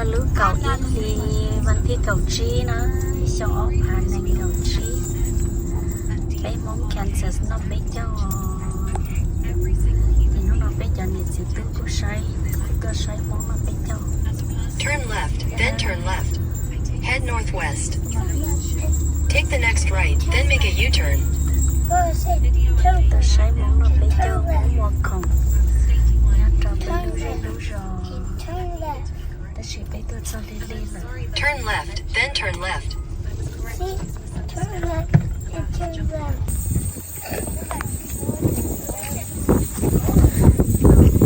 Lub kaum ib hli vas thib kaum tsib na, xyoo ob phav nees nkaum tsib, peb Hmoob Kansas noj peb caug. Ces hnub no peb cov niam txiv tub kuj saib, kuj tuaj saib Hmoob noj peb caug. Turn left, then turn left. Head northwest. Take the next right, then make a U-turn. Tuaj saib Hmoob noj peb caug, Hmoob ua khoom nyob rau peb lub zej lub zos, tab sis peb tuaj txog lig lig lawm. Turn left, then turn left.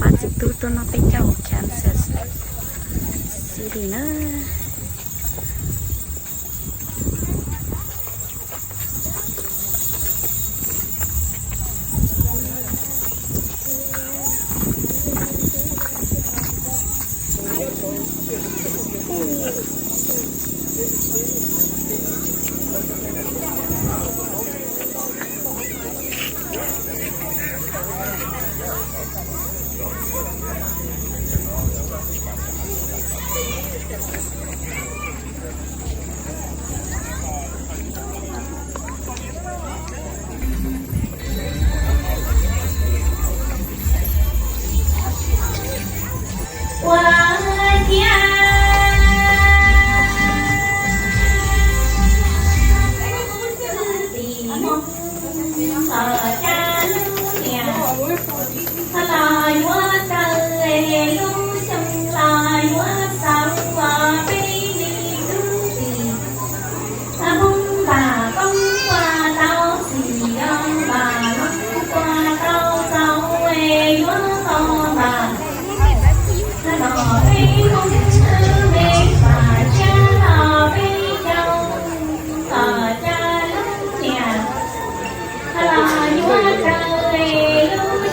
Pab txiv tub tuaj noj peb caug Kansas City na. Ua ciav tim Hmoob los cas lub niam los yuav kaw, lub xyoo los yuav xaus ua peb li tub tim. Poob npam poob ua tau txim, npam lub ua tau txaus, yuav tau npam. Los peb Hmoob me npam thiab los peb caug, los cas lub niam los yuav kaw, lub xyoo los yuav xaus ua peb li tub tim.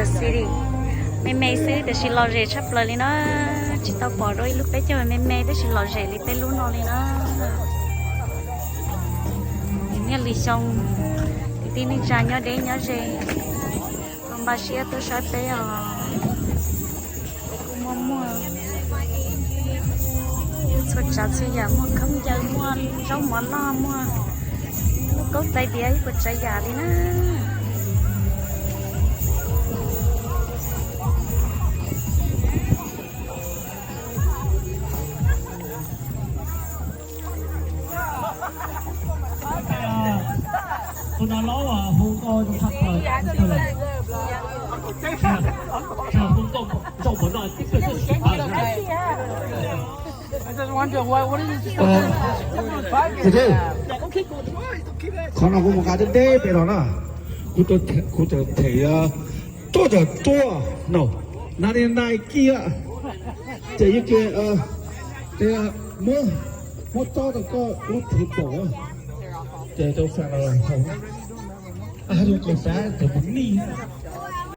City. Me me xwb tiam sis lom zem tshaj plaws li na. Tsis tau pom dua ib lub peb caug me me tab sis lom zem li peb lub no li na. Niaj li xyoo, kwv tij neej tsa nyob deb nyob ze, los npaj siab tuaj saib peb os. Kuj muaj muaj txhua tsav txhua yam, muaj khaub ncaws, muaj zaub mov noj, muaj lub kaub tais diav, ib puas tsav yam li na. Tus no laub hu nkauj tshaj plaws, hu nkauj zaum pov no tib pliag xwb xwm pawg na. Qhov no kuv mus nqa deb deb pem no na, kuv, kuv them tuaj cov tuaj no, nine ninety kiag, ces yeej ke, muab, muab tso rau koj lub thev pom, ces rau xas los hauv, haj yog koj xav ces mus nij.